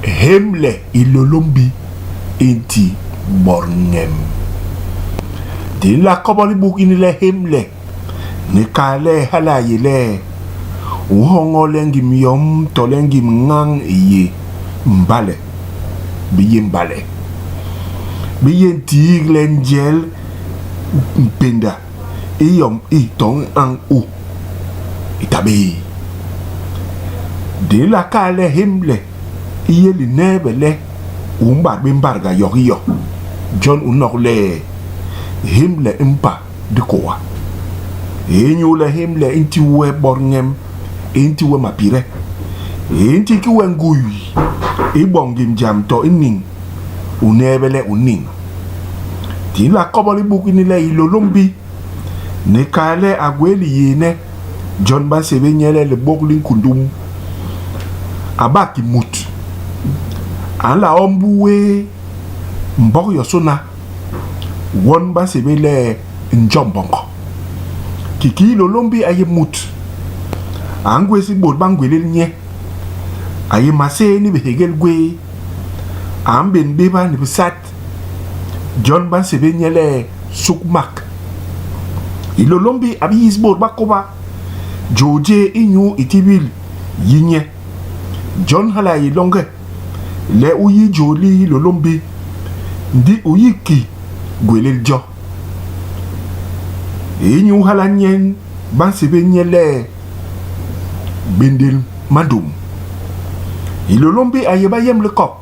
Hémle Hilôlômbi i nti botñem. Di nla kobol i buk ini le hémle ni kal le hala a yé le u nhoñol le ngim yom tole ngim ñañ i yé mbale, bi yé mbale, bi yé ntiik le njel mpénda i yom i to ñañ u i ta bé. Di nla kal le hémle i yé lineebe le u mbat bé mbadga yo ki yo. Jon u nok le hémle i mpa dikôa. Inyule hémle i nti we botñem, i nti we mapide, i nti ki we ngui i boñ ngim jam to i niñ u neebe le u niñ. Di nla kobol i buk ini le Hilôlômbi ni kal le a gwé liyééne, jon ba nsébél nye le libôk li nkundum. A bak ki mut a nla om mbu wé mbok yosôna, won ba nsébél le Njombongo. Kiki Hilôlômbi a yé mut a ngwés i bôt ba ngwélél nye, a yé maséé ni bihégél gwé, a mbén béba ni bisat, Jon ba nsébél nye le Sukmak. Hilôlômbi a bi yis bôt ba kôba jôô jé inyu i tibil yi nye. Jon hala a yé loñge le u yi jôô li Hilôlômbi, ndi u yik ki gwélél jo. Inyu hala nyen ba nsébél nye le Béndél Mandum. Hilôlômbi a yé Bayemlikok.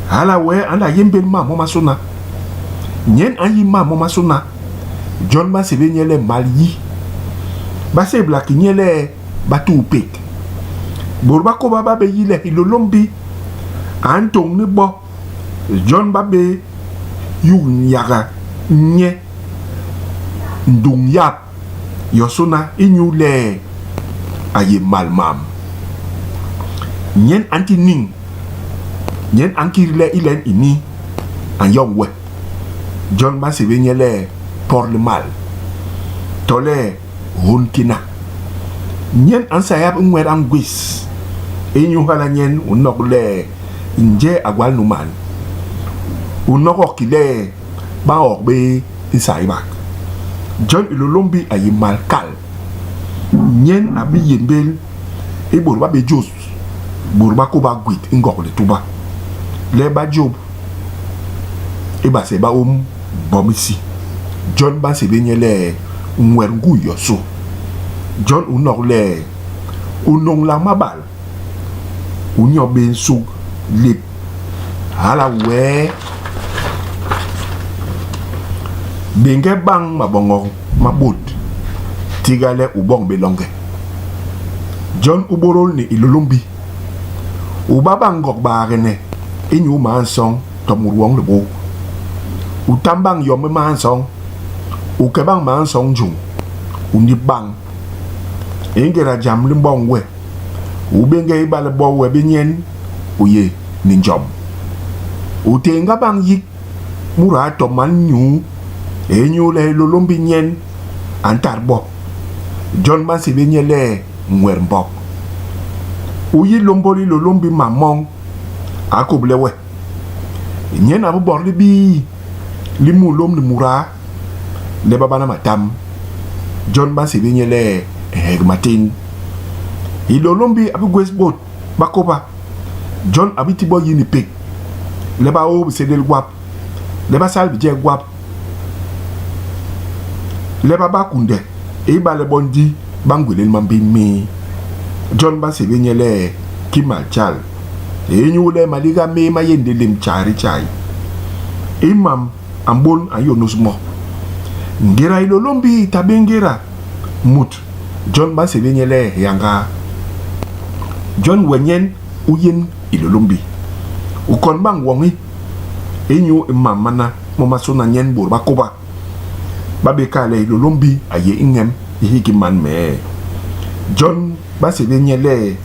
Hala wee a nla yémbél mam momasôna. Nyen a nyi mam momasôna, jon ba nsébél nye le Mal yi. Ba séblak ki nye le Batuupék. Bôt ba kôba ba bé yi le Hilôlômbi a ntôñ ni bo, jon ba bé yug yaga nye nduñ yap. yosôna inyule a yé mal mam. Nyen a nti niñ, nyen a nkit le i len ini a nyoñ we. Jon ba nsébél nye le Pot li mal tole Hônd Kina. Nyen a nsayap i nwet a ngwés. Inyu hala nyen u nok le njee a gwal nu man. U nogok ki le ba hok bé nsaibak. Jon Hilôlômbi a yé mal kal. Nyen a bi yémbél i bôt ba bé jôs bôt ba kôba gwét i Ngog Lituba, le ba jôp i base ba ôm mbom isi. Jon ba nsébél nye le Nwet ngui yosô. Jon u nok le, u nôñlag mabal, u nyo bé nsug lép. Hala wee, béñge bañ maboñok ma bôt, tiga le u boñ bé loñge. Jon u bôdôl ni Hilôlômbi. U ba bañ ngok baagene inyu maasoñ to mut woñ libôk. U tam bañ yom i maasoñ, u ke bañ maasoñ njôñ, u nip bañ. I ngéda jam li mboñ we, U béñge ibale bo we bé nyen u yé ni njom. U tééñga bañ yik muda to man nyuu inyule Hilôlômbi nyen a ntat bo. Jon ba nsébél nye le Nwet Mbok. U yi lômbôl Hilôlômbi mam moñ, a kôble we. Nyen a bi bot libii li munlôm ni muda le ba bana matam. Jon ba nsébél nye le Nheg matén. Hilôlômbi a bi gwés bôt ba kôba, jon a bi ti bo yi ni pék le ba ôô bisélél gwap, le ba sal bijek gwap, le ba ba kunde ibale bo ndi ba ngwélél mambén mé. Jon ba nsébél nye le Kimaltjal inyule maliga mé ma yé nlélém tjai di tjai. I mam a mbôn a yônôs mo. Ngéda Hilôlômbi i ta bé ngéda mut, jon ba nsébél nye le Hiañgaa. Jon we nyen u yén Hilôlômbi. U kon bañ woñi inyu i mam mana momasôna nyen bôt ba kôba ba bé kal le Hilôlômbi a yé i ñem i hiki man mee. Jon ba nsébél nye le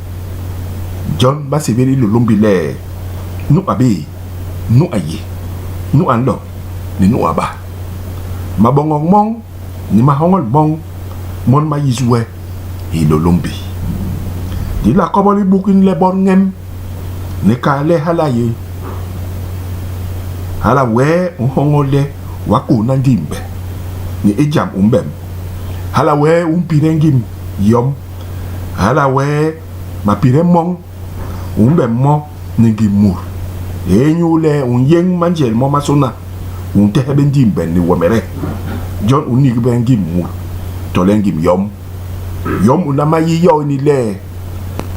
Jon ba nsébél Hilôlômbi le Nu a bé. Nu a yé, nu a nlo, ni nu a ba. Maboñok moñ ni mahoñol moñ mon ma yis we Hilôlômbi. Di nla kobol i buk ini le botñem. Ni kal le hala a yé hala wee u nhoñol le w'a kôhna ndimbhe ni i jam u mbem. Hala wee u mpidhe ngim yom. Hala wee mapidhe moñ u mbem mo ni ngim mut. Inyule u nyéñ manjel momasôna, u ntehe bé ndimbhe ni wemede. Jon u nigbe ngim mut tole ngim yom. Yom u nlama yi yo ini le,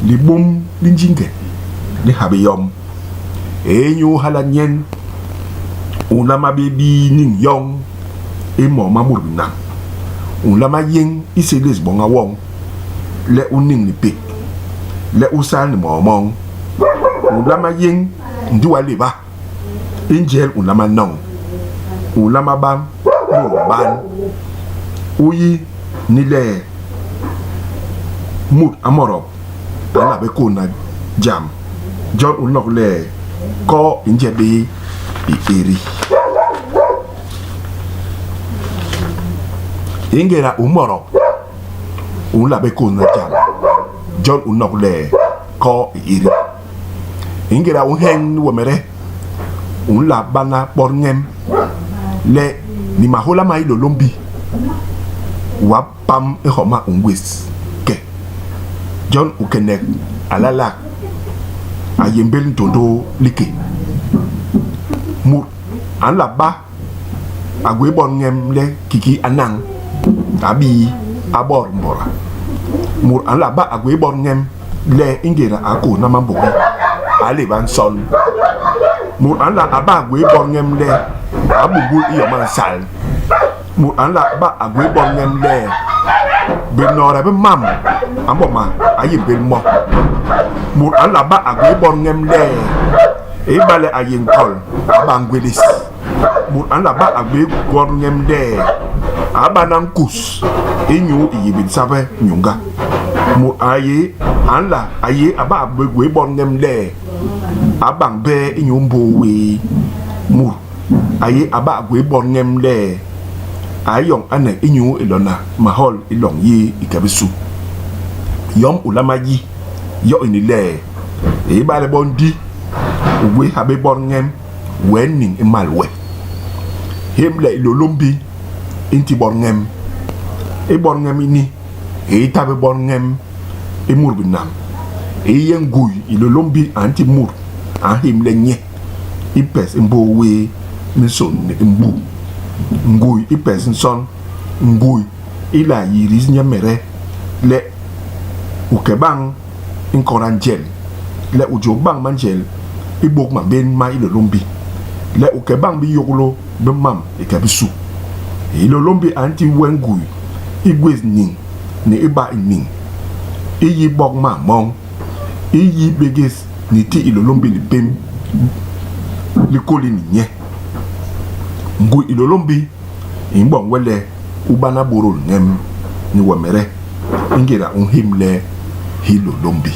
libum li njiñge li ha bé yom. Inyu hala nyen u nlama bé bii niñ yoñ i moo ma mut binam. U nlama yéñ i sélés boña woñ le u niñ ni pék, le u sal ni moo moñ. U nlama yéñ ndi w'a léba i njel u nlama noñ. U nlama ba mut mban. U yi ni le mut a modop a nla bé kôhna jam. Jon u nok le koo i nje bé i édi. I ngéda u modop, u nla bé kôhna jam. Jon u nok le koo i édi. I ngéda u nheñ ni wemede, u nla bana botñem le ni mahôla ma Hilôlômbi, w'a pam i homa u ngwés ke. Jon u kenek, a lalak, a yémbél ntôndôô liké. Mut a nla ba a gwé botñem le kiki a nañ, a bii, a bot mbôda. Mut a nla ba a gwé botñem le i ngéda a kôhna mambôgi, a léba nson. Mut a nla a ba a gwé botñem le a bumbul i yom a nsal. Mut a nla ba a gwé botñem le binoode bi mam a mboma a yémbél mo. Mut a nla ba a gwé botñem le ibale a yé nkol, a ba ngwélés. Mut a nla ba a gwé botñem le a bana nkus inyu i yibil sabe nyuñga. Mut a yé a nla a yé a ba a gwé botñem le a bañ bee inyu mbôô wé. Mut a yé a ba a gwé botñem le a yoñ ane inyu i lona mahol i loñ yé i ke bisu. Yom u nlama yi, yo ini le, ibale bo ndi u gwé ha bé botñem, wee niñ i mal we. Hémle Hilôlômbi i nti botñem. I botñem ini i ta bé botñem i mut binam. I yé ngui Hilôlômbi a nti mut a nhémle nye i pes i mbôô wéé minsôn ni i mbu. Ngui i pes nson, ngui i la yilis nyemede le u ke bañ i nkôhna njel, le u jôp bañ manjel i bôk mambén ma Hilôlômbi, le u ke bañ biyôglô bi mam i ke bisu. Hilôlômbi a nti we ngui i gwés niñ ni i ba i niñ, i yi bok mam moñ, i yi bégés ni ti Hilôlômbi lipém li kôli ni nye. Ngui Hilôlômbi i mboñ we le u bana bôdôl ñem ni wemede i ngéda u nhémle Hilôlômbi.